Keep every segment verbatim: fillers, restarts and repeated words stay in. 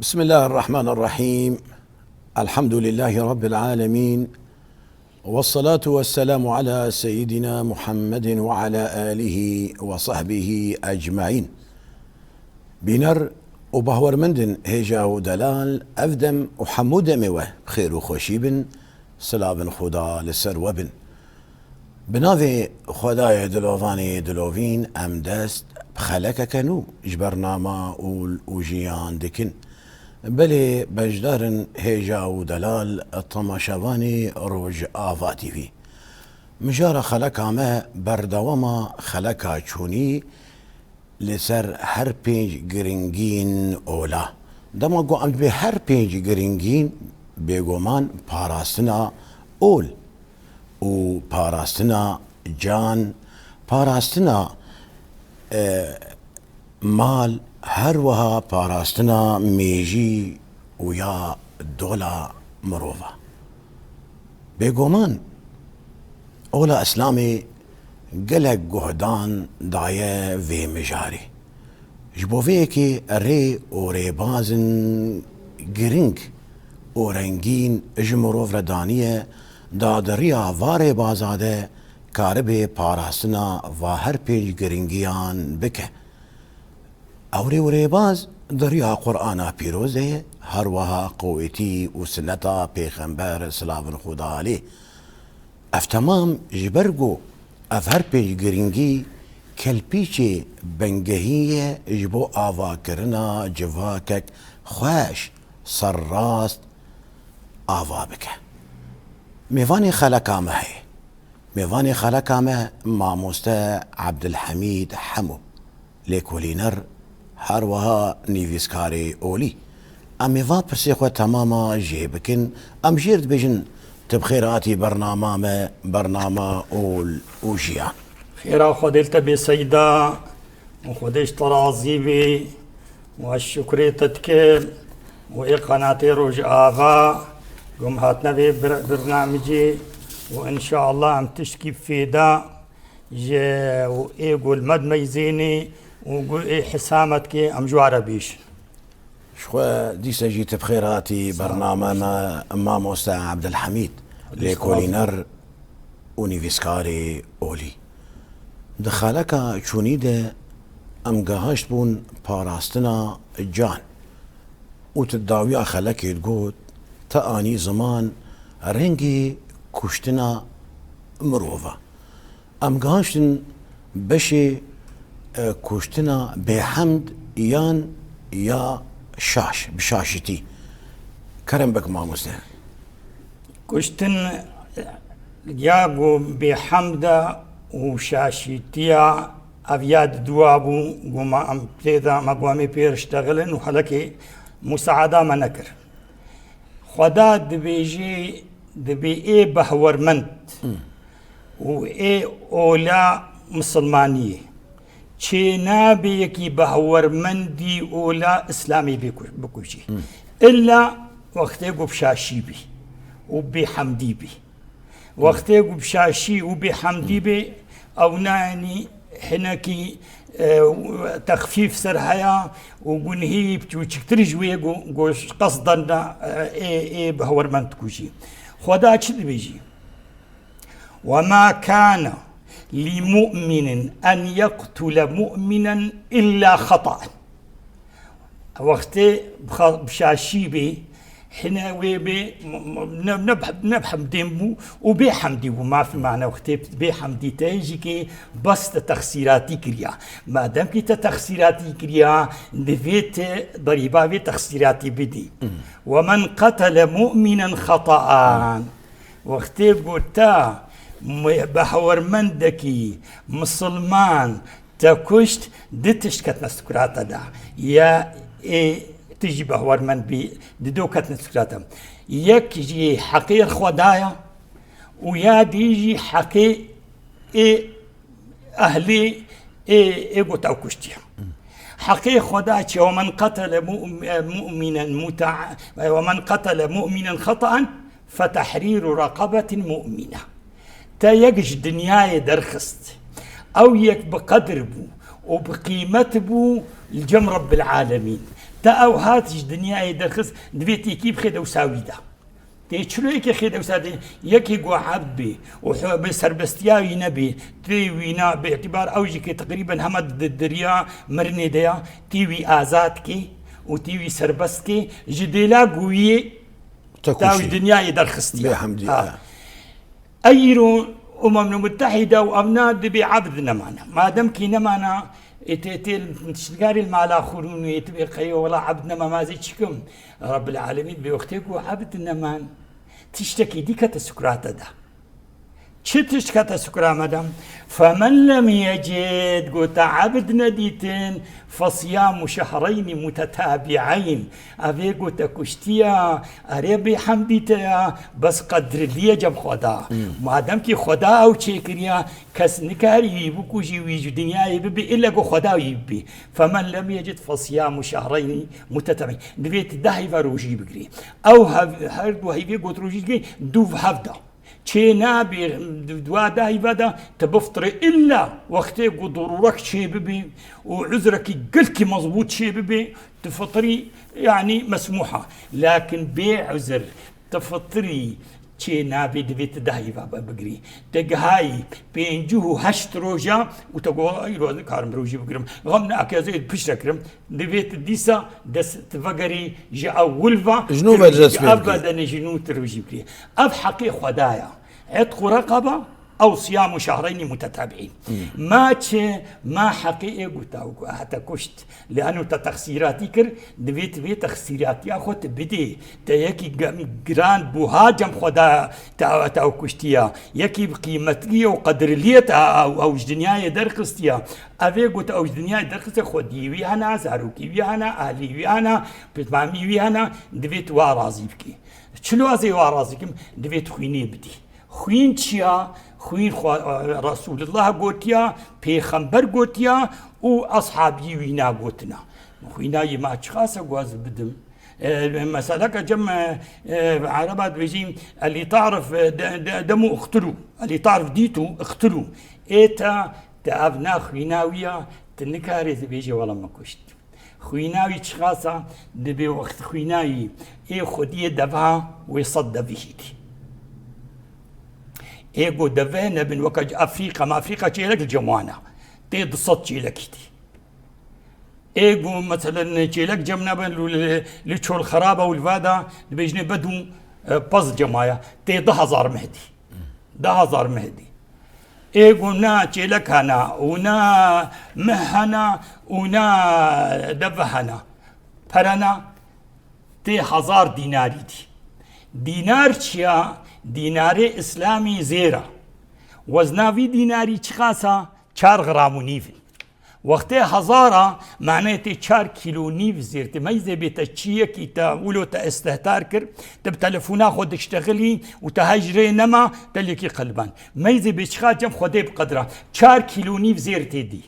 بسم الله الرحمن الرحيم. الحمد لله رب العالمين. والصلاة والسلام على سيدنا محمد وعلى آله وصحبه أجمعين. Bîner û bahwermendin hêja û delal, ev dem û hemû demê we bi xêr û xweşî bin, silavin Xuda li ser we bin. Bi navê Xwedayê dilovanê dilovîn em dest bi xelekeke nû ji bernama Ol û Jiyan dikin. Belê beşdarin hêja û delal temaşevanê Rojava T V. Mijara xeleka me berdewama xeleka çûnî li ser her pênc giringiyên ola. Dema ku em dibê her pênc giringiyên, bêguman parastina ol û parastina can, parastina, e, mal, her wiha parastina mêjî û ya dola mirova. Bêguman, ola Îslamê gelek guhdan daye vê mijarê. Ji bo vê yekê rê û rêbazin giring û rengîn ji mirov re daniye, da di riya va rêbaza de karibe parastina va her pênc giringiyan bike. Ew rê û rêbaz di riya Qur'ana Pîroz de ye, her wiha qewetî û sineta Pêxember, silavin Xuda alê. Ev temam ji ber ku ev her pênc giringî kelpîçê bingehîn ye ji bo avakirina civakek xweş, serrast ava bike. Mêvanê xeleka me heye. Mêvanê xeleka me mamoste Ebdilhemîd Hemo, lêkolîner, her wiha nivîskarê olî. Em ê va pirsê xwe temama jê bikin. Em jê re dibêjin, tu bi xêr hatî bernama me, bernama Ol û Jiyan. Xêra Xwedê li te bê Seyda û Xwedê ji te razî bî. Û ez şukrê te dikim û ê qenatê Rojava ku em hatine vê bir-, birnamecê û înşallah em tiştkî fêda ji û ê ku li me dimeyzênê û ku ê hisa me dike em ji wa re bêjin. Ji xwe dîse jî tu bi xêr hatî bername me, mamoste Ebdilhemîd, lêkolîner û nivîskarê olî. Di xeleka çûnî de em gehaşt bûn parastina can û tu dawiya xelekê digot, te anî ziman rengê kuştina mirova. Em gihiştin beşê, e, kuştina bêhemd yan ya şaş, bi şaşitî. Kerem bik mamoste. Kuştin ya ku bêhemd e û şaşîtiya ev ya di dua bû, ku ma em tê de, me ku em ê pê re ştexilin û helekê musaada me nekir. Xweda dibêjê, dibê ê behwermend û ê ola misilmaniyê. Çênabe yekî behwermendî ola Îslamê bê ku-, bikujî. Îlla wextê ku bi şaşî bî û bêhemdî bî. Wextê ku bi şaşî û bêhemdî bê, ew nayênî hinekî, e, texfîf ser heya û gunhî biçûçiktir ji wê ku, ku qesden de, e, ê, ê behwermend dikujî. Xweda çi dibêjî? "Ve ma kana li mu'minin en yeqtule mu'minen illa xata'en." Wextê bi xa-, bi şaşî bê, hine wê bê, m-, m-, ne, ne, ne bi hemdên bû û bê hemdî bû. Mafî mane wextê bê hemdî te jî kê bes te texsîratî kiriya. Madem kî te texsîratî kiriya, divê te derîba vê texsîratî bidî. "Ve men qetele mu'minen xata'an." Wextê ku te mu-, behwermendekî misilman te kuşt, di tişt ketine sukura te de. Ya ê tu jî behwermend bî, di do ketine sukura te. Yek jî heqê Xwedaya û ya dî jî heqê ê ehlê ê, ê ku te kuştiye. Heqê Xweda çi? "Ve men qetele mu'm-, mu'minen muta-, ve men qetele mu'minen xata'en, fetehriru reqabetin mu'mine." Te yek ji dinyayê derxist. Ew yek bi qedir bû û bi qîmet bû li cem Rebbil Alemîn. Te ew hat ji dinyayê derxist, divê têkî bixê dewsa wî de. Tê çilo yekê xê dewsa de, yekê ku ebd bê û xwe bi serbestiya wî nebê, tê wîna, bi îtîbar ew jî ke teqrîben hema di deriya mirinê de ya, tê wî azad kê û tê wî serbest kê, ji dêla ku wî Te ta wî kuşî. Dinyayê derxistiye. Bê hemdî, Ha. e. Ey îro Umemnû Mutehîde û evna dibê ebd nemane. Madem kî nemana, ê tê, tê tiştgarî li mala xurûn û ê tibê qeyê wela ebd nema, ma zê çi kim? Rabbil Alemîn bê wextê ku ebd neman, tiştekî dî kete sukrate de. Çi tişt kete sukra me de? Femen lem yecid, gote ebd nedîtin, fesiyamu şehreynî mutetabîeyn. Evê gote kuştiya, erê bê hemdî te ya, bes qedriliye cem Xweda. Hmm. Madem ki Xweda ew çêkiriya, kes nikarî wî bikujî, wî ji dinyayê bibî, illa ku Xweda wî bibî. Femen lem yecid fesiyamu şehreynî mutetabîeyn. Divê tu deh heyva rojî bigirî. Ew hev-, her du heyvê got rojî digirî, du hev da. Çê nabê, di dua dahî ve de, tu biftirê illa wextê ku durûrek çê bibê û uzrekî gelkî mezbût çê bibê, tu fitirî, yanî mesmûha. Lakin bê uzr, tu fitirî çê nabê, divê tu dahî ve bigirî. Te gihayî pêncî û heşt roja û te got, "Îro ez nikarim rojî bigirim. Xem nake, ez ê piştre kirim." Divê tu dîsa dest tu vegerî ji ewil ve, Ji nû tu ve rojî dest pê bikî. Ebeden ji nû tu rojî bikî. Ev heqê Xweda ya. Etqu reqaba ew siyamu şehreynî mutetabîn. Hmm. Ma çi, ma heqê ê guta û ku hete kuşt. Li eno te texsîratî kir, divê tu vê texsîratiya xwe tu bidê. Te yekî gem-, giran buha cem Xweda te, te ew kuştiya. Yekî bi qîmetliye û qedriliye te ew, ew ji dinyayê derxistiya. Ev ê got ew ji dinyayê derxiste, xwediyê wî hene, zarokî wî hene, ahlî wî hene, pismamî wî hene, divê tu wa razî bikî. Çilo ez ê wa razî kim, divê tu xwînê bidî. Xwîn çi ya? Xwîn xwe, e, Resûlullah gotiya, pêxember gotiya û eshabî wîna gotina. Xwîna yê ma çiqas e ku ez bidim? E, meseleke cem, e, e, Ereba dibêjî, "Elî tarif, e, de-, de-, demu iqtulu." Elî tarif dîtu iqtulu. Ê te, te ev na xwîna wî ya, tu nikarê dibêjê wela me kuşt. Xwîna wî çiqasa, dibê wext xwîna wî ê xwediyê deva wê sed devî hîdî. Ê go deve nebin weke Afrîka, ma Afrîka çêlek li cem wana. Tê du sed çêlek hîdî. Ê ku, meselen, çêlek cem nebe, li, li, li çol xeraba û li vada dibêjinê bedû, e, pez cemaya, tê du hezar meh dî. Du hezar meh dî. Ê ku na çêlek hena û na meh hena û na deve hena. Perena tê hezar dînarî dî. Dînar çiya? Dînarê îslamî zêra. Wezna vî dînarî çiqasa? Çar gram û nîv in. Wextê hezara, mane tê çar kîlo nîv zêr tê. Meyzê bê te çiyekî te wilo te istehtar kir, te bi telefona xwe diştexilî û te hej rê nema, te lêkî qelban. Meyzê bê çiqa cem Xwedê bi qedra. Çar kîlo nîv zêr tê dî.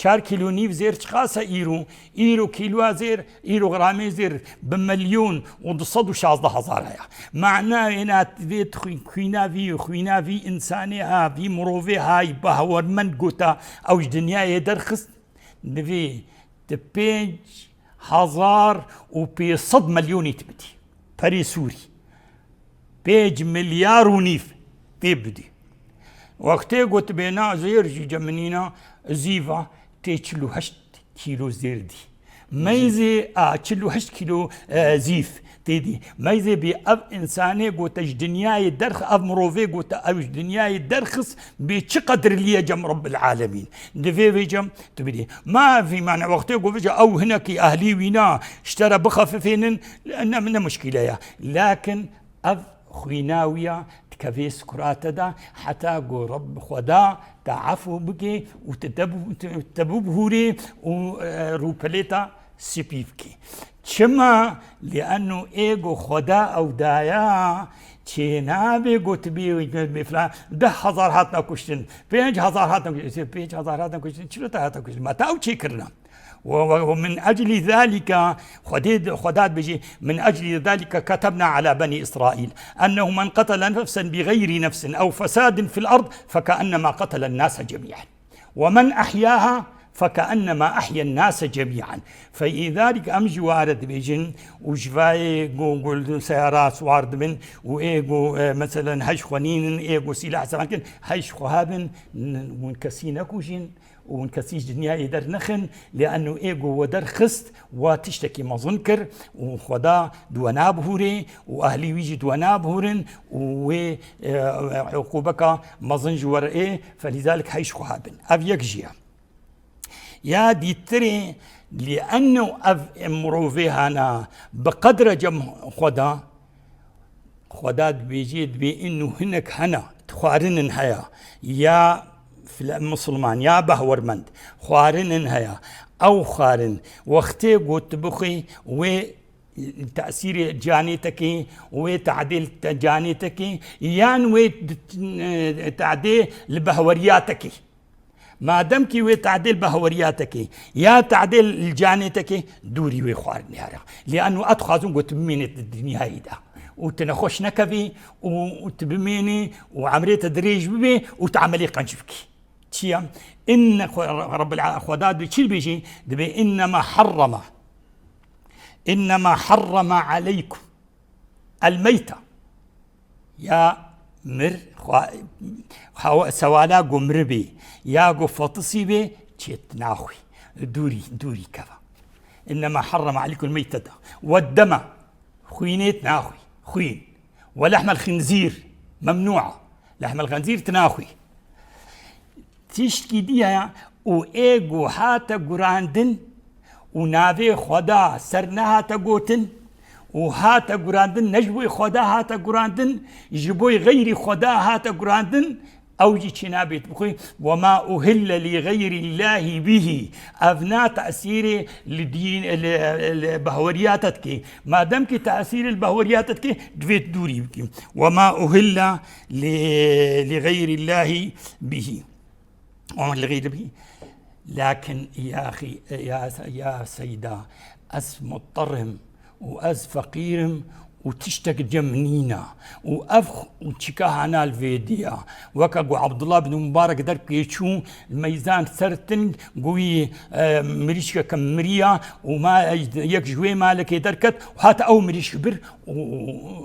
Çar kîlo nîv zêr çiqas e îro? Îro kîloa zêr, îro gramê zêr bi milyon û du sed û şazdeh hezar heye. Mane êna vê xwîn-, xwîna vî, xwîna vî însanê ha, vî mirovê ha, bawermend gota, ew ji dinyayê derxist, divê tu pênc hezar û pênc sed milyonî tu bidî. Perê Sûrî. Pênc milyar û nîv tê bidî. Wextê got bêna zêr jî ceminîna zîva tê çil û heşt kîlo zêr dî. Meyzê a çil û heşt kîlo, e, zîf tê dî. Meyzê bê ev însanê gote ji dinyayê derx-, ev mirovê gote ew ji dinyayê derxist bê çi qedriliye cem Rabbil Alemîn. Divê vê cem tu bidî. Ma vî mane wextê ku vêca ew hinekî ehlî wîna ji te re bixefifênin, ne, ne muşkîle ye. Lakin ev xwîna wî ya dikevê sikurate de, heta ku Reb Xweda te efû bike û te, te, te, te bibihûrê û, e, rûpelê te spî bike. Çima? Lienno ê ku Xweda ew daya, çênabê ku tu bê, bê filan, deh hezar hatine kuştin, pênc hezar hatine kuştin, pênc hezar hatine kuştin, çilo te hate kuştin? Ma te ew çêkirine? و، و، ومن أجل ذلك، Xwedê, Xweda dibêjî, "من أجل ذلك كتبنا على بني إسرائيل أنه من قتل نفسا بغير نفس أو فساد في الأرض فكأنما قتل الناس جميعا. ومن أحياها فكأنما أحيا الناس جميعا. فلذلك em ji ware dibêjin û ji vayê ku, ku li seyara siwar dibin û ê ku, e, meselen hej xwenînin, ê ku sîlah sevan kin, hej xwe hebin, n-, hûn kesî nekujin û hûn kesî ji dinyayê dernexin, lê eno ê ku we derxist, wa tiştekî mezin kir û Xweda di we nabihûrê û ehlî wî jî di we nabihûrin û wê, e, uqûbeka mezin ji we re ê, felîzalik hej xwe hebin. Ev yek jî ye. Ya dîtirê, lî eno ev mirovê hana bi qedre cem Xweda, Xweda dibêjê, dibê inu hinek hene, xwarinin heye, ya fila-, misilman, ya behwermend, xwarinin heye. Ew xwarin, wextê ku tu bixwî, wê tesîrê canê te kê, wê tadê li te-, canê te kê, yan wê t-, tadê li behweriya te kê. Madem kî wê tadê li behweriya te kê, ya tadê li canê te kê, dûrî wê xwarinê here. Lê eno ez dixwazim ku tu bimînî di dinyayê de. Û tu nexweş nekevî, û, û tu bimînî, û emrê te dirêj bibe, û tu emelê qenc bikî. Çi ye? Inne Xwe-, Rebbil A-, Xweda dibê çi dibêjî? Dibê, "Innema harrama. Innema harrama aleykum el meyte." Ya mir, xwa-, xawa-, sewala ku miribî, ya ku fetisî bê, çêt naxwî. Dûrî, dûrî keva. "Innema harrama aleykum el meytete. Ve deme." Xwînê naxwî. Xwîn. "Ve lehmel xinzîr. Memnûa." Lehmel xinzîr tu naxwî. Tiştkî diye û ê ku hate gurandin û navê Xweda ser nehate gotin û hate gurandin, ne ji bo Xweda hate gurandin, ji bo xeyrî Xweda hate gurandin, ew jî çênabêt bixwe. "Ve ma uhille li xeyrîllahî bihî." Ev na tesîrê li dîn, li, li behweriyata dikê. Madem ki tesîrê li behweriyata dikê, divê dûrî bikî. "Ve ma uhille li, li xeyrîllahî bihî." Ama li xeyr bî. Lakin ya xî-, ya, ya seyda, ez mutterim û ez feqîrim û tiştek cem nîna û ev x-, û çika hana li vê diya. Weke ku Abdullah bin Mubarek derkê çû, meyzan ser tin, ku wî, e, mirîşkeke miriya û ma, yek ji wê malekê derket û hate ew mirîşk bir û, û,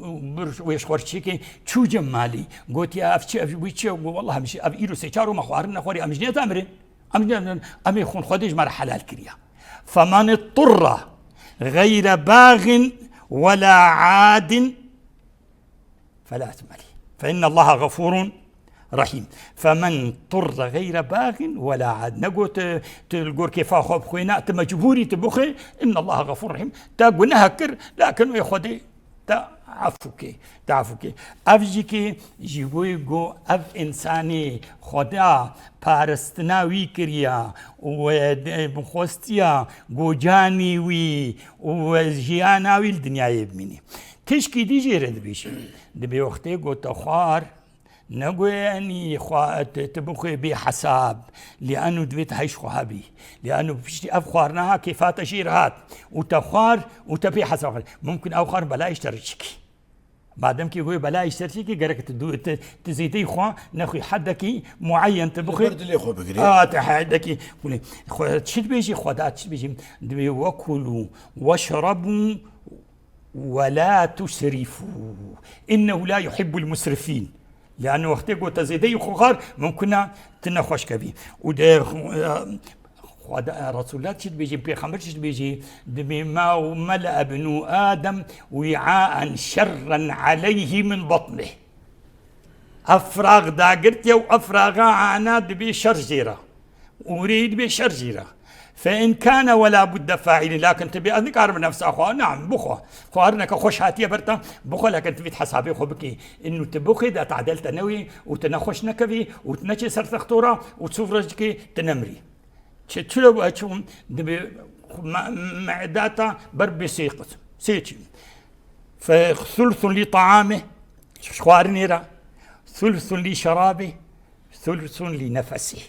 û bir wê ji xwe çêkê çû cem malî. Gotiye, "Ev çi, ev wî çi ye?" Got, "Wallah, em jî ev îro sê çar roma xwarin nexwarî, em ji nê de mirin. Em jî, em ê xwin Xwedê ji me re helal kiriya." "Femen itturre xeyre baxin ve la adin." Fela isme lî. Fe innallaha gafurun rahîm. Femen turre geyre baxin ve la ad. Negot, e, tu li gor kêfa xwe bixwîne, tu mecbûrî tu bixwî. Innallaha gafurun rahîm. Te guneh kir, lakin wê Xwedê te efû kê. Te efû kê. Ev jî kê ji bo go ev însanê Xweda paristina wî kiriya û, e, bi xwestiya go canî wî û, e, jiyana wî li dinyayê bimînî. Tişkî dî jê re dibêjim. Dibê wextê ku te xwar, negoyanî xwa-, te, te bixwê bê hesab, lê eno divê te heyş xwe hebî. Lê eno piştî ev xwarina ha kêfa te jê re hat. Û te xwar, û te pê hesab xwar. Mumkin ew xwar belayê ji te re çikî. Madem ki wê belayê ji te re çikî, gerek tu du-, tu, tu zêdeyî xwe nexwî, hedekî muayyen tu bixwî. Li ber dilê xwe bigirî. A, tu hedekî, xwe, çi dibêjî, Xweda çi dibêjî? Dibê, "Wekulû weşrebû ولا تسرفوا إنه لا يحب المسرفين." Yani wextê ku te zêdeyî xwe xwar, mumkin e tu nexweş kevî. Û de, e, Xweda, Resulullah çi dibêjî, Pêxember çi dibêjî? Dibê, "ما ملأ ابن آدم وعاء شرا عليه من بطنه." Ev firaq dagirtiye û ev firaqa ana dibê şer jê re. Û rê dibê şer jê re. Fe in kane ve la budde faîlin. Lakin tu bê, ez nikarim nefsa xwe, naam, bixwe. Xwarineke xweş hatiye ber te, bixwe, lakin tu vît hesabê xwe bikî. Inu tu bixwî, de tadel te newî û tu nexweş nekevî û tu neçê ser textora û tu sufrejikê tu nemrî. Çi, çilo bu çûn, dibê me-, me'data ber bê sê qism. Sê çî. Fe thulthun li ta'amih, xwarinê re, thulthun li şerabih, thulthun li nefesih.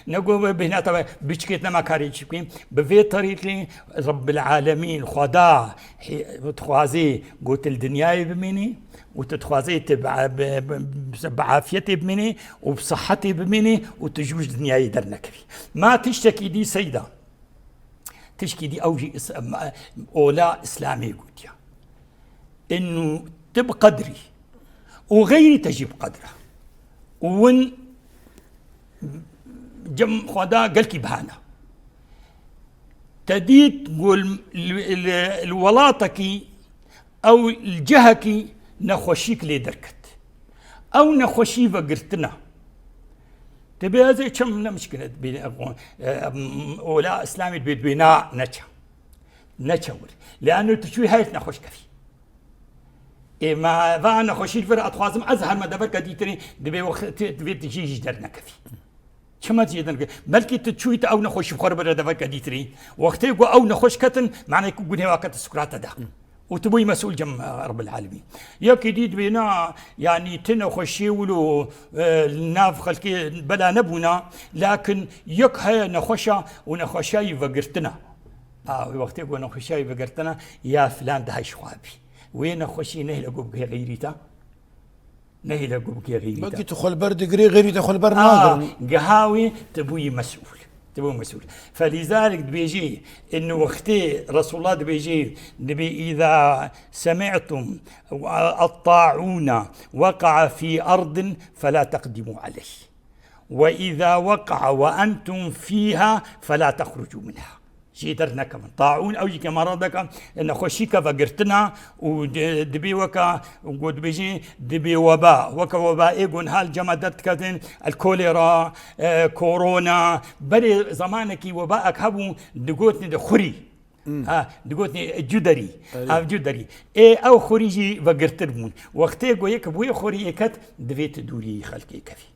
Ne ku bêhna te biçikêt nema karê çi bikî. Bi vê terîqî Rabbil Alemîn, Xweda, hî-, dixwazê ku tu li dinyayê bimînî û tu dixwazê tu bi, bi, bi, bi afiyetê bimînî û bi sihetê bimînî û tu ji wî dinyayê dernekevî. Ma tiştekî dî seyda. Tişkî dî ew jî is-, ma-, ola Îslamê gotiya. Inu tu bi qedrî û xeyrî te jî bi qedr e. Û win cem xwe da gelkî bihana. Te dît ku li, li, li, li welatekî ew li cihekî nexweşîk lê derket. Ew nexweşî vegirtina. Dibê ez ê çim ne mişkile dibê, e, e, ola Îslamê dibê, dibê na neçe. Neçe wir. Lê eno tu çûyî her nexweş kevî. Ê me va nexweşî li vir dixwazim ez herme deverke dîtirî, dibê wext tu, divê tu jî jî dernekevî. Çima tu jî dernekevî? Belkî tu çûyî tu ew nexweşî bi xwe re bire deverke dîtirî. Wextê ku ew nexweş ketin, manê ku gunê wa kete sukrate de. Û tu bûyî mesûl cem, e, Rabbil Alemîn. Yekî dî dibê na, yanî tu nexweşî wilo, e, li nav xelkê bela nebûna, lakin yek heye nexweşa û nexweşayî vegirtina. A, wê wextê ku nexweşayî vegirtina, ya filan daha ji xwe bî. Wê nexweşî nehêle ku bike xeyrî te. Nehêle ku bike xeyrî te. Belkî tu xwe li ber digirê, xeyrî te xwe li ber A, nagirin. Giha wê tu bûyî mesûl. Tu bû mesûl. Felîzalik dibêjî, in wextê Resulullah dibêjî, dibê, "Îza semi'tum et-ta'ûne weqa'a fî erdin felâ teqdimû aleyh. Ve îza weqa'a ve entum fîha felâ texrucû minha." Jê dernekevin. Taûn ew jî ke merad deke, nexweşîke vegirtina û di-, dibê weke, ku dibêjin, dibê weba. Weke weba ê ku niha li cem me derdiketin, el kolera, e, korona. Berê zemanekî webaek hebû, digotin di xurî. Hmm. Ha, digotin cuderî. Erê. Ev cuderî. Ê ew xurî jî vegirtir bûn. Wextê ku yek bi wê xuriyê ket, divê tu dûrî xelkê kevî.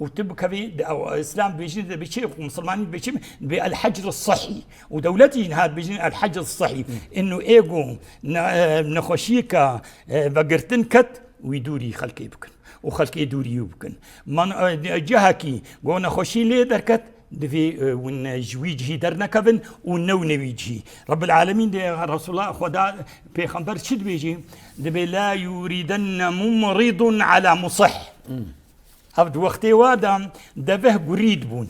Û tu bikevî, di ew, Îslam dibêjin, dibê çi, Misilmanî dibê çi, dibê el-hecr sehî. Û dewletî jî niha dibêjin el-hecr sehî. Hmm. Ino ê ku ne-, e, nexweşiyeke, e, vegirtin ket, wî dûrî xelkê bikin. Û xelkê dûrî wî bikin. Man, e, cihekî ku nexweşî lê derket, divê, e, win ji wî cihî dernekevin û newne wî cihî. Rabbil Alemîn dê Resulullah Xweda Pêxember çi dibêjî? Dibê, "La yûrîdenne mumrîdun ala musih." Hmm. Ev di wextê wa de deveh gurî dibûn.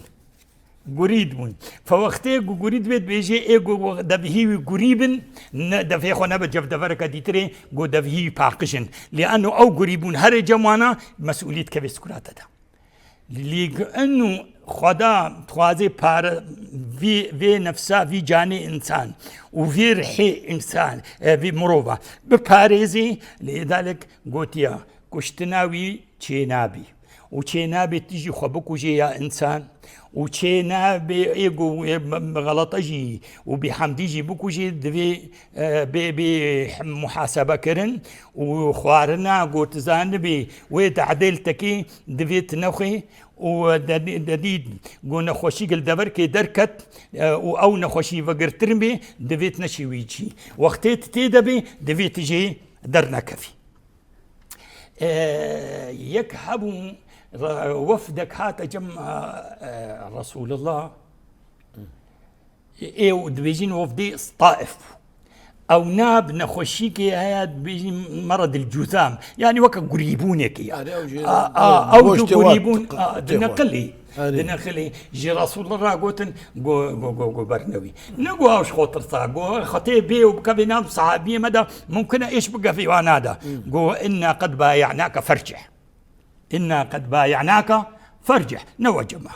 Gurî dibûn. Fe wextê ku gurî dibê dibêjê ê ku devhî wî gurî bin, ne, devhê xwe nebe cev devereke dîtirê ku devhî wî paqij in. Lê eno ew gurî bûn herê cem wana mesûlî dikevê sikurate de. Lê eno Xweda dixwazê pare vê, vê nefsa, vê canê însan û vê rihê însan, e, vê mirova biparêzê, lê dalek gotiya, kuştina wî çênabî. Û çênabê tu jî xwe bikujê ya însan. Û çênabê ê ku, e, me-, me-, xelete jî û bêhemdî jî bikujê, divê, e, bê, bê muhasebe kirin û xwarina ku tu zanibê wê tedêl tekê divê tu nexwê û de-, dedî ku nexweşîk li deverkê derket, e, û ew nexweşî vegirtin bê, divê tu neçî wî cî. Wextê tu tê de bê, divê tu jê dernekevî. E, yek hebû, re-, wefdek hate cem, e, Resulullah. Ê û dibêjin wefdê Taif bû. Ew na bi nexweşîkê heye dibêjin meredil cûzam. Yanî weke gurîbûnekê ya. Erê, ew jê A, a, ew ew goştê jî wa gurîbûn, tiq-, a, tê xwe. Dineqilî. Erê. Dineqilî. Ji Resulullah re gotin, go, go, go, go bernewî. Ne go ew ji xwe tirsa. Go xetê bê û bikevê nav sahabiyê me de, mumkin e êş bigevê wana de. Hmm. Go, "Inna qed baye'nake fercih." Inna qed baye'nake fercih. Ne wecima.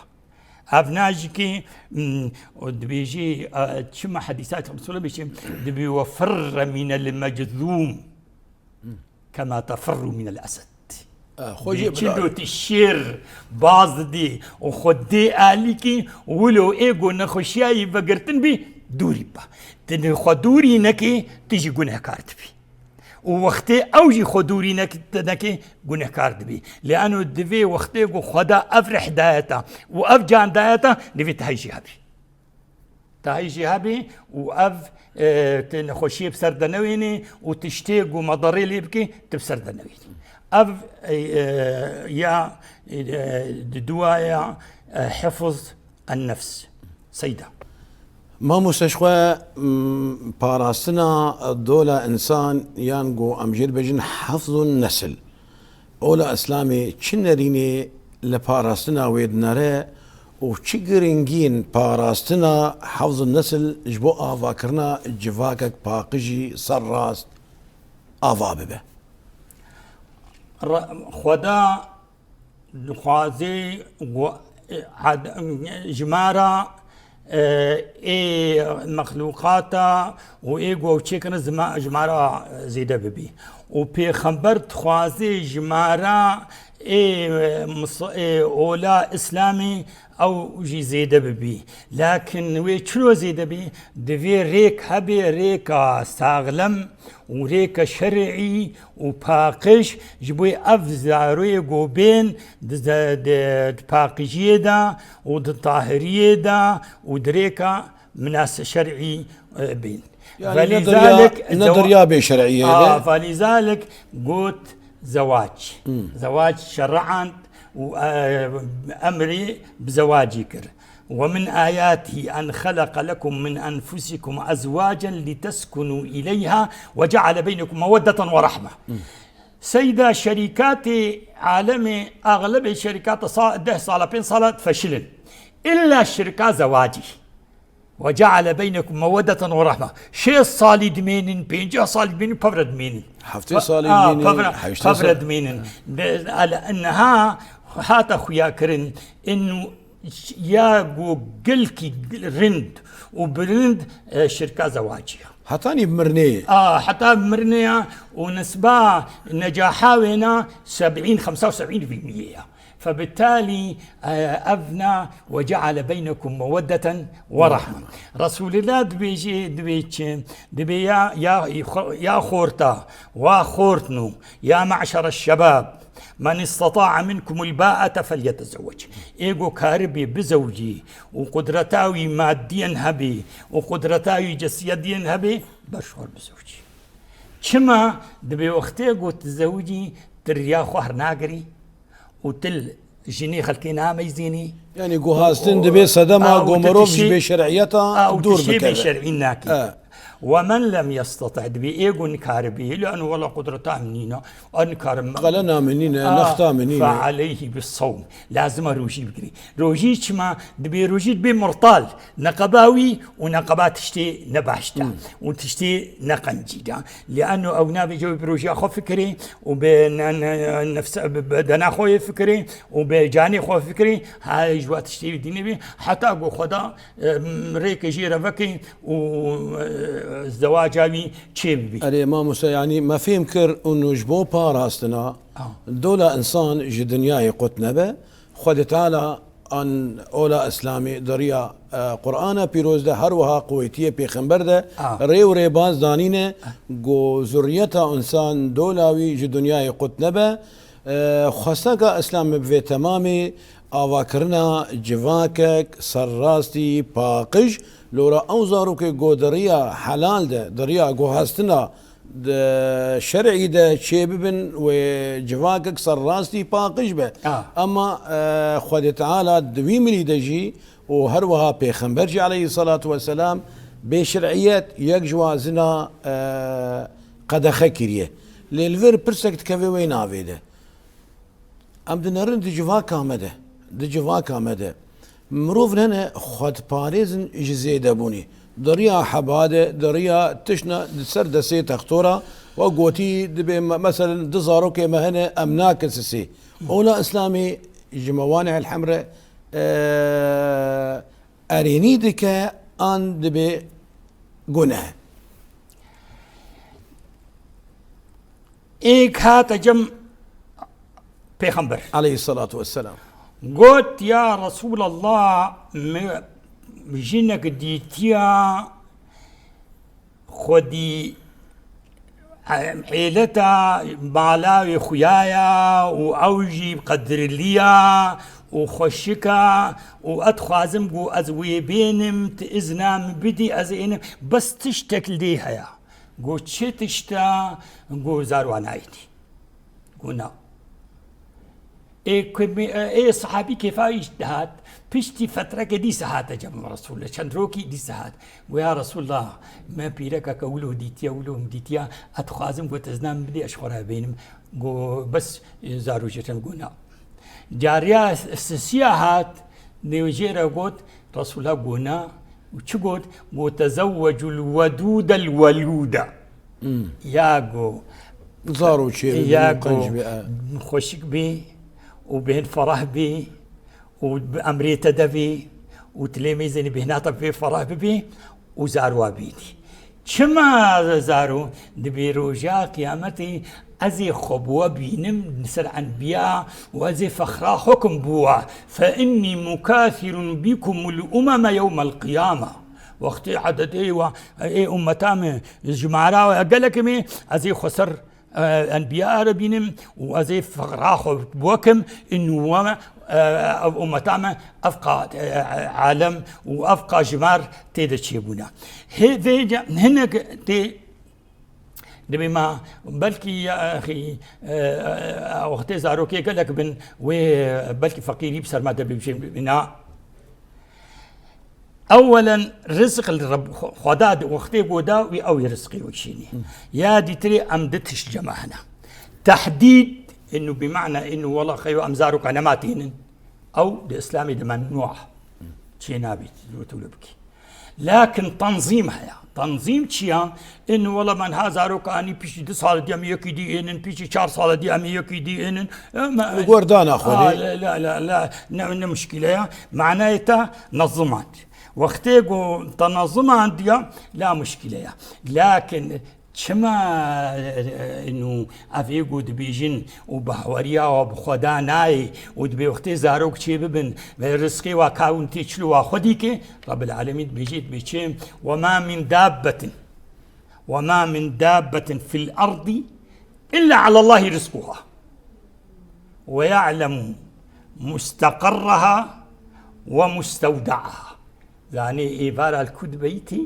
Ev najikî, mm, û dibêjî, e, çima hedîsat Resulullah bêjî, dibê, "Ve firre minel meczûm kema tefirru minel esed." E, xwe jî Dê çi bila- dotî şêr baz didî û xwe dê alîkî, wilo ê ku nexweşiyayî vegirtin bî, dûrî ba. Tu xwe dûrî nekî, tu jî gunehkar dibî. Û wextê ew jî xwe dûrî nek-, neke, gunehkar dibî. Lê eno divê wextê ku Xweda ev rih daye te û ev can daye te, divê te heyjî hebî. Te heyjî hebî û ev, e, te nexweşiyê bi ser de newênê û tiştê ku medarê lê bikî, tu bi ser de newênî. Ev, e, e, ya, e, di duaya, e, hifiz النفس. Seyda. Mamoste ji xwe, m, parastina dola însan yan ku em jê dibêjin hifzun nesil. Ola Îslamê çi nerînê li parastina wê dinere û çi giringiyên parastina hifzun nesil ji bo avakirina civakek paqijî serrast ava bibe? Re-, Xweda dixwazê gu-, e, ad-, jimara, e, ê mexlûqata û ê ku ew çêkirin zima-, jimara zêde bibî. Û pêxember dixwazê jimara ê, e, mis-, ê ola Îslamê ew jî zêde bibî. Lakin wê çilo zêde bî? Divê rêk hebê, rêka saxlem û rêka şer'î û paqij, ji bo ev zaroyê ku bên di, di, di paqijiyê de û di tahiriyê de û di rêka minas-, şer'î, e, bên. Yani ne Velîzalik derya, ne zewa-, derya bê şer'iyê a, de. Velîzalik got zewac. Hmm. Zewac şer'and û, e, emrê bi zewacî kir. ومن آياته أن خلق لكم من أنفسكم أزواجا لتسكنوا إليها وجعل بينكم مودة ورحمة. Seyda şerîkatê alemê, axlebê şerîkata sa-, deh sala, pênc sala difeşilin. İlla şirka zewacî. وجعل بينكم مودة ورحمة. Şêst salî dimênin, pêncî salî dimênin, pevre dimênin. Heftê salî dimênin, heştê salî dimênin. De, al-, inha hata xuya kirin, in ya ku gelkî rind û bilind, e, şirka zewacî ya. Hetanî mirinê. A, heta mirinê ya û nisba necaha wêna seb'în, xemsa û seb'în vî miyê ya. Febittalî, e, evna وجعل بينكم مودة ورحمة. Resulullah dibêjê, dibê çi? Dibê ya, ya, ya xorta, wa xortno, ya me'şere şebab, من استطاع منكم الباءة فليتزوج. Ê ku karibê bizewcî û qudreta wî madiyen hebê û qudreta wî cesiyediyen hebê, berşor bizewcî. Çima? Dibê wextê ku tizewicî, tu riya xwe hernagirî û tu li jinê xelkê nameyzînî. Yani guhastin dibê sedema ku mirov ji bêşer'iyeta dûr bikeve. Bêşer'î nakî. E. ومن لم يستطع, dibê ê ku nikaribî, لأنه والله قدرتا min nîne, ez nikarim. Qelena min nîne, nexta min nîne. فعليه بالصوم. Lazim e rojî bigirî. Rojî çima? Dibê rojî dibê murtal. Neqeba wî û neqeba tiştê nebaş de. Hmm. Û tiştê neqencî de. Li'enno ew nabê cewê bi rojiya xwe fikirê û bi ne-, ne-, nefse-, bi bedena xwe yê fikirê û bi canê xwe fikirê, ha ji wa tiştê wî dî nebî. Heta ku Xweda, e, rêkê jê re vekê û, e, zewaca wî çê bibî. Erê, mamoste, yanî me fêm kir û ji bo parastina dola însan ji dinyayê qut nebe, Xwedê Teala an ola Îslamê di riya, e, Qur'ana Pîroz de, her wiha qwêtiyê Pêxember de, a, rê û rêbaz danîne, a, ku zurriyeta însan dola wî ji dinyayê qut nebe. E, xwesteka Îslamê bi vê temamê avakirina civakek serrastî paqij, lora ew zarokê ku di riya helal de, di riya guhastina di şer'î de çêbibin wê civakek serrastî paqij be. A. Ema, e, Xwedê Teala di wî milî de jî û her wiha Pêxember jî aleyhisselatu vesselam bêşer'iyet yek ji wa zina, e, qedexe kiriye. Lê li vir pirsek dikeve wê navê de. Em dinerin di civaka me de, di civaka me de. Mirov nene xwe diparêzin ji zêdebûnê. Di riya heba de, di riya tiştna di ser destê textora, we gotî dibê me, meselen du zarokê me hene, em nakin sisê. Ola Îslamê ji mewanê elhemre, e, erênî dike an dibê guneh? Êk hate cem Pêxember. Aleyhisselatu vesselam. Got, ya Resulallah, min jinek dîtiya xwedî, e, êleta mala wê xuya ya û ew jî qedriliya û xweşika û ez dixwazim ku ez wê bênim, tu izna min bidî, ez ênim. Bes tiştek li dê heye. Got, çi tişt e? Got, zarwanayî dî. Got, na. Ê ku me-, ê sahabî kêfa wî dihat, piştî fetrekê dîsa hate cem Resûlullah. Çend rokî dîsa hat. Got, "Ya Resûlullah, me pîrekeke wilo dîtiye, wilo min dîtiye, ez dixwazim got ez nam bidê ez ji xwe re bênim." Got, "Bes, e, zarû jê re." Got, "Na." Cariya sisiya hat, nêwjê re got, Resûlullah got, "Na." Û çi got? Got, "Tezewwecul wedûdel welûda." Hmm. Ya go, Zarokê bibin ya û qenc go, bê, e. Xweşik bê û bêhn ferah bê û bi emrê te de bê û tilê mêzênî bêhna te bê ferah bibê û zarwa bînî. Çima zaro? Dibê roja qiyametê ez ê xwe bi we bînim li ser enbiya û ez ê fexra xwe kim bi we. Fe innî mukafirun bikumul umeme yewmel qiyame. Wextê ededê we, ê ummeta min, jimara we gelek me, ez ê xwe ser, e, enbiya re bînim û ez ê fexra xwe bi we kim, in we, e, ev ummeta me, ev qa, e, alem û ev qa jimar tê de çêbûne. Hê vê ca-, hinek tê Dibê ma belkî ya axî, e, e, wextê zarokê gelek bin, wê belkî feqîrî bi ser me de bibêjin, na. Ewelen rizq li Reb-, Xweda di wextê goda wî ew ê rizqê wî şînî. Hı. Ya dîtirê em di tişt cema hene. Tehdîd, inu bi mana inu wela xeyo em zaroka nema tînin. Ew di Îslamê de memnû a. Çê nabî, tu wilo bikî. Lakin tenzîm heye. Tenzîm çi ya? In wela me niha zaroka anî piştî du sal dî em yekî dî ênin, piştî çar sal dî em yekî dî ênin. E, me, Li gor dana xwe a, dê. La, la, la, la, ne, ne muşkile ya. Manayê te nezimand. Wextê ku te nezimand ya, la muşkile ya. Lakin Çima, e, e, nû ev ê ku dibêjin û bahweriya we bi Xweda nayê û dibê wextê zarok çê bibin ve rizqê wa kawin tê çilo wa xwedî ke, Rabbil Alemîn dibêjê, dibê çi? "Ve ma min dabbetin, ve ma min dabbetin fil ardi illa alallahi rizquha ve ya'lemu musteqerraha ve mustewda'aha." Zanê êvara li ku dibeytî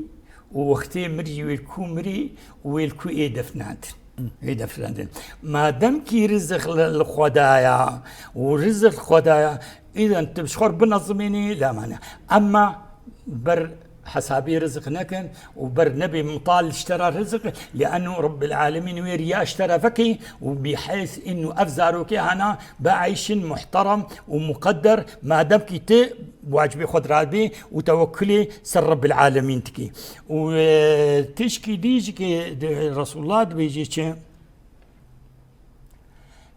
û wextê mirî wê li ku mirî û wê li ku ê defnandin. Ê defnandin. Madem kî rizik li, li Xwedaya û rizik li Xwedaya, îden tu ji xwe binezimînî, la mane. Emma ber hesabê rizik nekin û ber nebê mital ji te re rizik, li'ennu Rabbil Alemîn wê riya ji te re vekê û bîhês inu ev zarokê hana bieyşin muhterem û muqedder, madem kî tu wacibê xwe dirabê û tewekkulê ser Rebbil Alemîn dikî. Û, e, tişkî dî jî ke di-, Resulullah dibêje çi?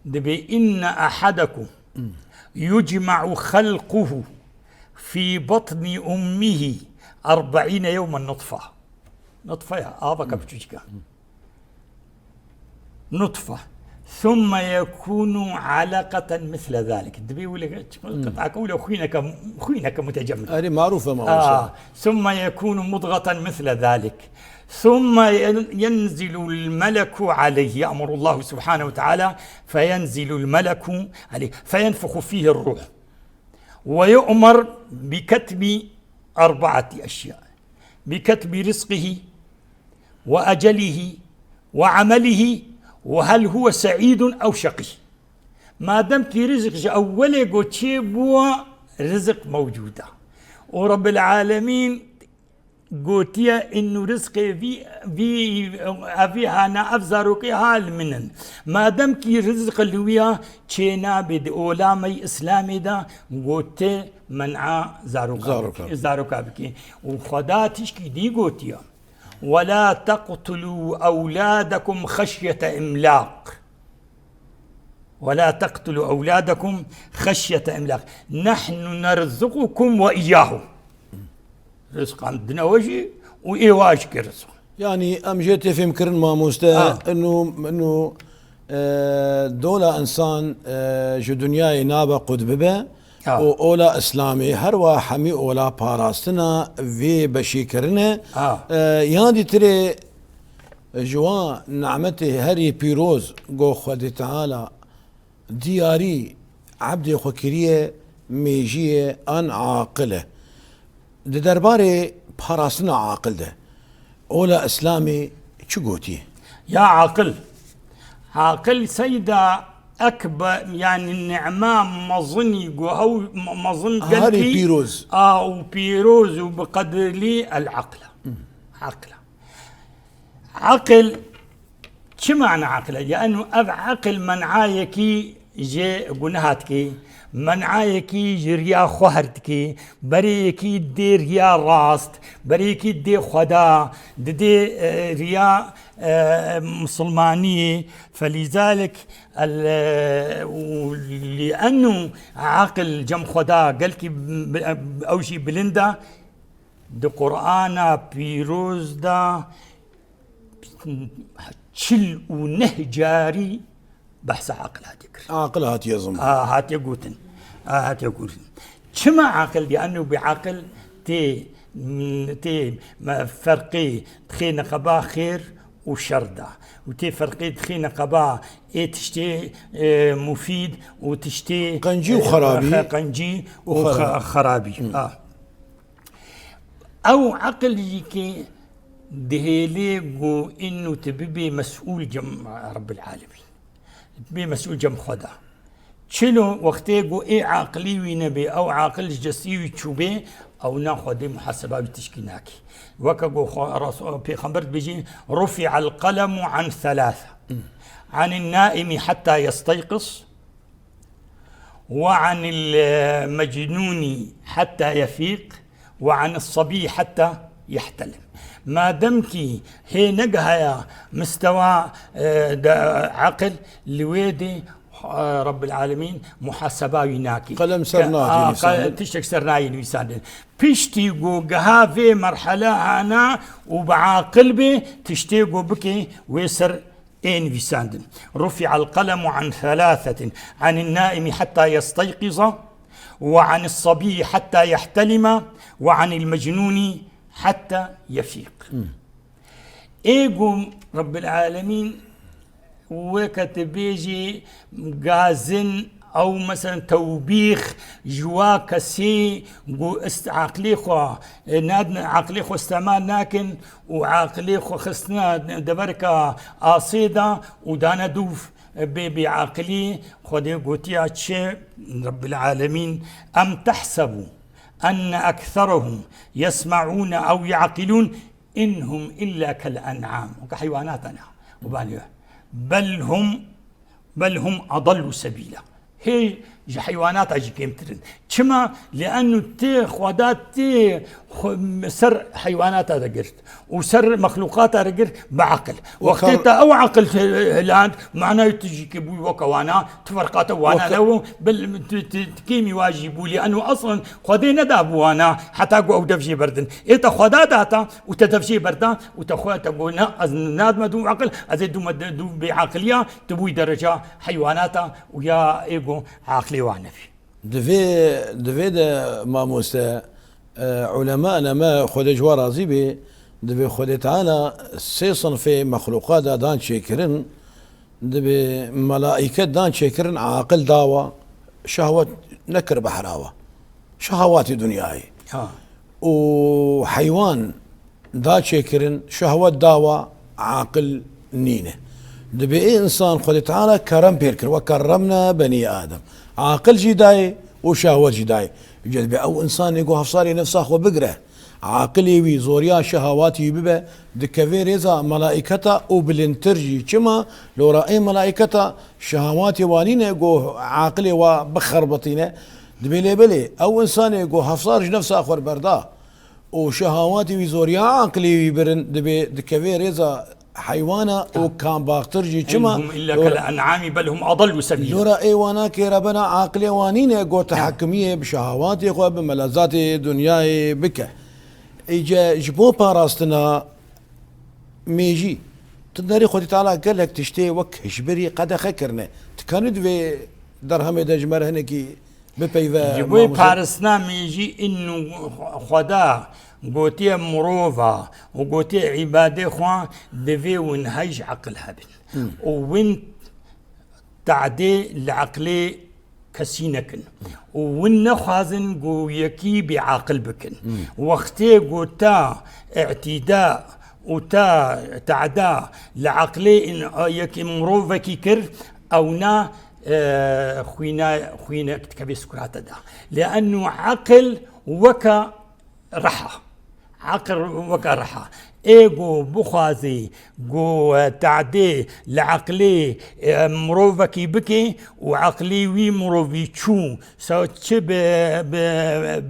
Dibê, "Inne ahadekum yucma'u xelquhu fî batni ummihi erbe'îne yewmen nutfa." Nutfe ya, avaka biçûçika. Nutfe. Thumme yekûnu aleqeten misle zalik. Dibê wile, Hmm. qit'ake wile xwîneke, xwîneke mutecemmid. Erê, marûf e, ma Ah, wisa. Thumme yekûnu mudgeten misle zalik. Thumme yen-, yenzilu l-meleku aleyhi. Ye'muru Allahu subhanehu ve teala. Feyenzilu l-meleku aleyhi. Feyenfuhu fihi ruh. Ve yu'mer bi ketbi erbaati eşya. Bi ketbi rizqihi ve ecelihi ve amelihi ve hel huve se'îdun ew şeqî. Madem ki rizik ji ewwelê go çê bûwa, rizik mewcûd e. Û Rabbil Alemîn gotiye, "Innu rizqê vî, vî, evî hana, ev zarokê ha li min in." Madem ki rizik li wî ya, çê nabe di ola me yî Îslamê de, gote, "Men'a zaroka Zaroka. bike, zaroka bike." Û Xweda tişkî dî gotiye. "Ve la teqtulû ewlâdekum xeşyete imlâq. Ve la teqtulû ewlâdekum xeşyete imlâq. Nehnu nerzuqukum ve iyyâhum." Rizqan dine we jî û ê wa jî ke rizq. Yanî em jê tê fêmkirin mamoste, Ha. inu, inu, e, dola insan, e, ji dinyayê nabe qut bibe, Ha. û ola Îslamê, her wa hemî ola parastina vê beşî kirine. Ha. E, yan dîtirê ji wan nimetê herî pîroz go Xwedê Teala diyarî ebdê xwe kiriye, mêjiyê an aqil e. Di derbarê parastina aqil de, ola Îslamê çi gotiye? Ya aqil. Aqil seyda ekbe-, yani nîma mezinî ku hew me-, mezin Herî gelkî pîroz. A û pîroz û bi qedrî el-aql e. Aql e. Aql, çi mana aql e? Lîannu ev aql menayekî ji guneha dikê, menayekî ji riya xwehr dikê, berê yekî dê riya rast, berê yekî dê Xweda, didê, e, riya, e, misilmaniyê. Felîzalik el, e, û lîennu aql cem Xweda gelkî bi-, ew jî bilind e. Di Qur'ana pîroz de çil û neh carî behsa aqil hatiye kirin. Aqil hatiye ziman. A, hatiye gotin. A, hatiye gotin. Çima aqil? Lîannu bi aqil tê, tê me-, ferqê dixê neqeba xêr û şer de. Û tê ferqê dixê neqeba ê tiştê, e, mufîd û tiştê, Qencî û e, xerabî. xe-, qencî û Û xe-, xerabî. xerabî. Hı. A. Ew aqil jî ki dihêlê ku înû tu bibê mesûl cem Rebbil Alemîn. Bê mesûl cem Xweda. Çilo wextê ku ê aqilî wî nebê, ew aqil ji cestî wî çûbê, ew na Xwedê muhaseba wî tişkî nakê. Weke ku Xwe-, Res-, Pêxember dibêjî, "Rufi'el qelemu an thelâthe. Anil naimi hetta yesteyqız." "Ve anil, e, mecnûnî hetta yefîq, ve anis sabî hetta yehtelim." Madem kî hê negihaya mistewa, e, de, aqil, li wê dê, e, Rabbil Alemîn muhaseba wî nakî. Qelem ser Ke-, nayê a, nivîsandin. qe-, tiştek ser nayê nivîsandin. Piştî ku giha vê merhela hana û bi aqil bê, tiştê ku bikê wê ser ê nivîsandin. "Rufi'el qelemu an thelâthetin, anin naimi hetta yesteyqiza, ve anis sabî hetta yehtelima, ve anil mecnûnî hetta yefîq." Hmm. Ê ku Rabbil Alemîn weke tu bêjî gazin ew, meselen, tewbîx ji wa kesê ku ist-, aqilê xwe, e, nad-, aqilê xwe îstemal nakin û aqilê xwe xistine deverka asê de û dane dûv bê bêaqilî. Xwedê gotiya çi? Rabbil Alemîn, "Em tehsebu enne ekserehum yesme'ûne ew ya'qilûn, in hum illa kel en'am." Weke heywanata ne. Û banî we. "Bel hum, bel hum adallu sebîla." Hê ji heywanata jî kêmtir in. Çima? Lîennu tê Xweda tê xwe ser heywanata de girt û ser mexlûqata de girt bi aqil. Wextê te ew aqil hiland, manayê tu jî kê bûyî weke wana, tu ferqa te wana Weke- ne û bil-, tu, tu, tu kêmî wa jî bû. Lîennu eslen Xwedê nedabû wana heta ku ew dev jê berdin. Ê te Xweda data û te dev jê berda û te xwe te got, "Na, ez nadime dû aqil, ez ê dûme de-, dû bêaqiliya, tu bûyî dereca heywanata û ya ê got aqilê wan nebî." Di vê, di vê de mamoste, e, ulema neme Xwedê ji we razî bê, dibê Xwedê Teala sê sinfê mexlûqa de dan çêkirin, dibê melaîket dan çêkirin, aqil dawa, şehwet nekir behrawa. Şehawatê dinyayê. Ha. Û heywan da çêkirin, şehwet dawa, aqil nîne. Dibê ê insan Xwedê Teala kerem pêr kir, "Ve kerremna benî Adem." Aqil jî dayê û şehwet jî dayê. Dibê ew insanê ku hefsarê nefsa xwe bigire, aqilê wî zoriya şehawatî wî bibe, dikeve rêza melaîketa û bilindtir jî. Çima? Lora ê melaîketa şehawatê wa nîne ku aqilê wa bixerbitîne. Dibê lê belê, ew insanê ku hefsar ji nefsa xwe berda, û şehawatê wî zoriya aqilê wî birin, dibê dikeve rêza heywana û kambaxtir jî. Çima? In hum illa kal en'ami bel hum adallu sebîla. Lora ê wana kê re bena aqilê wan nîne, got, tehekimiyê bi şehawatê xwe, bi melezatê dinyayê bike. Îce ji bo parastina mêjî, tu derê Xwedê Teala gelek tiştê wek hişbirî qedexe kirine. Tu kanî di vê derhemê de ji me re hinekî bipeyve, Ji bo mamoste. Parastina mêjî înû Xweda gotiye mirova û gotiye îbadê xwe, divê win hej aqil hebin. Hmm. Û win tadê li aqilê kesî nekin. Û win nexwazin ku yekî bêaqil bikin. Hmm. Wextê ku ta îtîda û ta tadê li aqilê in-, yekî mirovekî kir, ewna e, xwîna-, xwînek dikeve sikurata de. Liennu eqil weke reha. Eqil weke reha. Ê ku bixwazî ku, e, tadê li eqlê, e, mirovekî bike û eqlê wî mirovî çû, se-, çi bi, bi,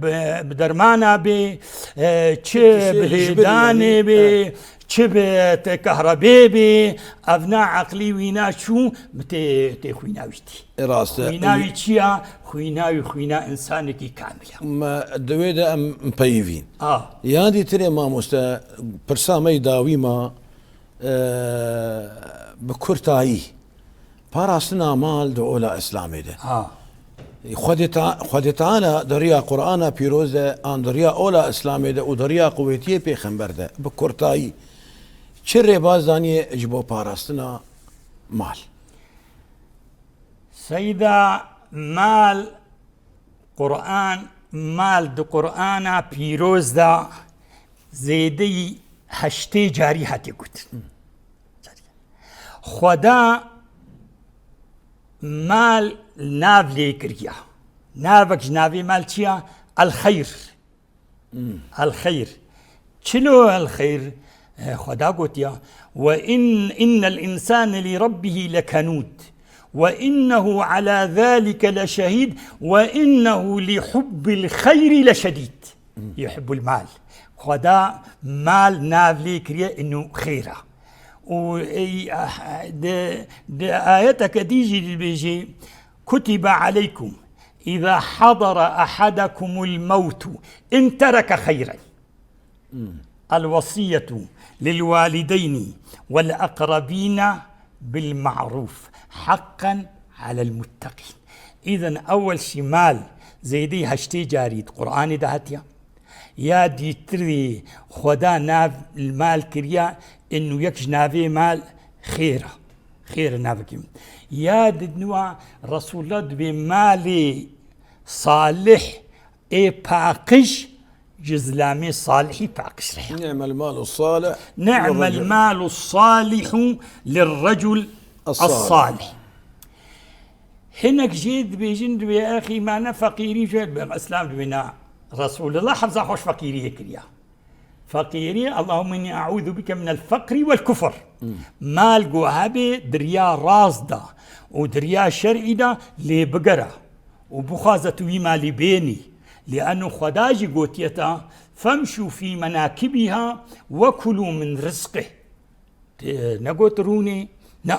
bi, bi dermana bê, e, çi bi hêdanê bê, çi bi te-, kahrebê bê, evna eqlî wîna çû, bi tê, tê xwîna wî tî. E, rast e. Xwîna wî çi ya? Xwîna wî xwîna însanekî kamil e. Me di wê de em peyivîn. A. Ya dîtirê mamoste, pirsa me yî dawî ma, e, bi kurtayî. Parastina mal di ola Îslamê de. Ha. Xwedê Ta-, Xwedê Teala di riya Qur'ana pîroz de, an di riya ola Îslamê de û di riya quwetiyê pêxember de, bi kurtayî, çi rêbaz daniye ji bo parastina mal? Seyda, mal, Qur'an, mal di Qur'ana pîroz de zêdeyî heştê carî hatiye gotin. Xweda mal nav lê kiriya. Navek ji navê mal çi ya? El-xeyr. El-xeyr. Çilo el-xeyr? E, Xweda gotiya, "Ve in, innel insane li rabbihî lekenûd. Ve innehu ala zalike leşehîd. Ve innehu li hubbil xeyri leşedîd." Yuhibbul mal. Xweda mal nav lê kiriye, inu xêr e. Û, ey, ah, di, di ayeteke dî jî dibêje, "Kutibe aleykum, iza hadara ahadekumul mewtu, in tereke xeyren." El wesiyetu lil walideyni vel akrabîne bil ma'rûf, haqqen alel mutteqîn. Îzin ewel şî mal zêdî heştê carî di Qur'anê de hatiya. Ya dîtirî Xweda nav mal kiriya, inu yek ji navê mal xêr e. Xêr e navekî. Ya di nû a Resulullah dibê malê salih ê paqij ji zilamê salihî paqij re ye. Ni'mel malu salih. Ni'mel malu salihu lirrecul es-salih. Hinek jê dibêjin, dibê exî me ne feqîrî jê, Îslam dibê na. Resulullah hevza xweş feqîriyê kiriya. Feqîrî, Allahümme inni e'ûzu bike minel feqri vel kufr. Mal ku hebê di riya rast de û di riya şer'î de lê bigere û bixwaze tu wî malî bênî. Lê eno Xweda jî gotiye te, "Femşû fî menakibîha ve kulû min rizqih." Tê negot rûnê, ne,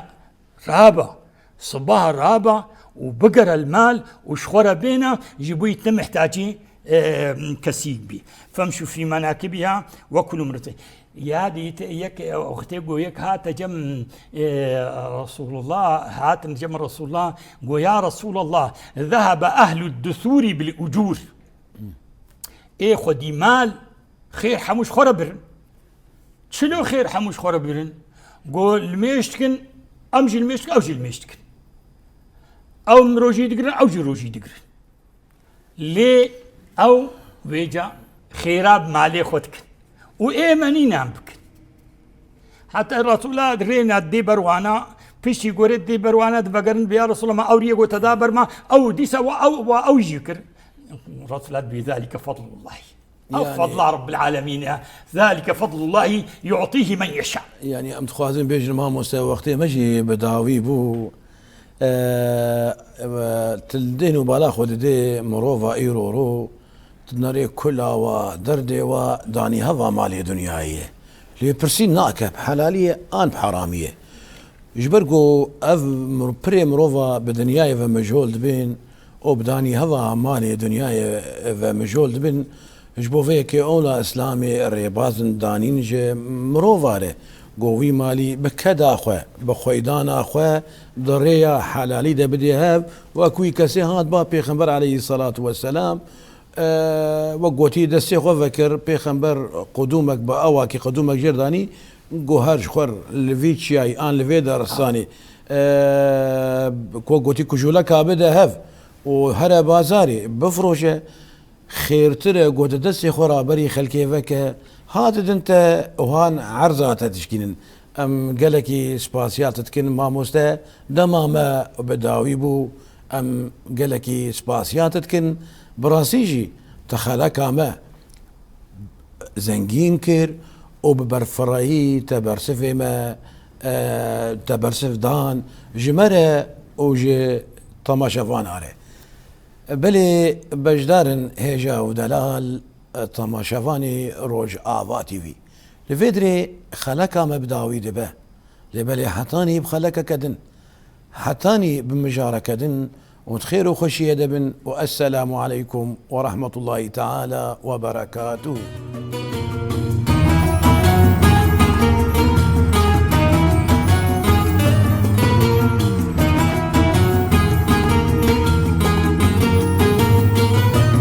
raba, sibaha raba û bigere li mal û ji xwe re bêne, ji bo yî tu mihtacî, e, kesîk bî. Femşû fî menakibîha ve kulû min rizqih. Ya dît yek, e, wextê go yek hate cem, e, Resulullah, hatin cem Resulullah, go, "Ya Resulallah, zehebe ehlud dusûrî bil ucûr." Ê xwedî mal, xêr hemû ji xwe re birin. Çilo xêr hemû ji xwe re birin? Go, limêj dikin, em jî limêj dikin, ew jî limêj dikin. Ew rojî digirin, ew jî rojî digirin. Lê ew vêca xêra bi malê xwe dikin. Û ê me nînan bikin. Heta Resulullah rêna dê ber wana, piştî gorê dê ber wana divegerin, "Ya Resulullah, me ew riyê gote da ber me, ew dîsa wa ew, wa ew jî kir." Resulullah dibê, "Zalike fadlullah." Ew fadla Rabbil Alemîn e. "Zalike fadlullahi yu'tîhi men yeşâ." Yani em dixwazin bêjin, mamoste, wextê me jî bi dawî bû. E, e, tu li dê nû bala xwe didê mirova îro ro, tu nerê kula wa, derdê wa, danî heva malê dinyayê ye. Lê pirsî nake, bi helalî ye an bi heramî ye. Ji ber ku ev mir-, pirê mirova bi dinyayê ve mijol dibin û bi danî heva malê dinyayê ve mijol dibin, ji bo vê yekê ola Îslamê rêbazin danîn ji mirova re, ku wî malî bi keda xwe, bi xweydana xwe di rêya helalî de bidê hev, wek wî kesê hat ba Pêxember aleyhisselatu vesselam, E, wek gotî, destê xwe vekir, pêxember qudûmek bi ewakî qudûmek jêr danî, got, "Her ji xwe li vî çiyayî an li vê daristanê, e, ku gotî, kujûleka bide hev û here bazarê bifiroşe, xêrtir e, got, destê xwe raberî xelkê veke, ha didin te û han erza te dişkînin." Em gelekî spasiya te dikin mamoste, dema me bi dawî bû, em gelekî spasiya te dikin. Bi rastî jî te xeleka me zengîn kir û bi berfirehî te bersivê me, e, te bersiv dan ji me re û ji temaşevana re. Belê beşdar in hêja û delal, e, temaşevanî Rojava T V. Li vê dirê xeleka me bi dawî dibe. Lê belê hetanî bi xelekeke din, hetanî bi mijareke din û di xêr û xweşiyê de bin û esselamu aleykum we rahmetullahî teala we berekatuh.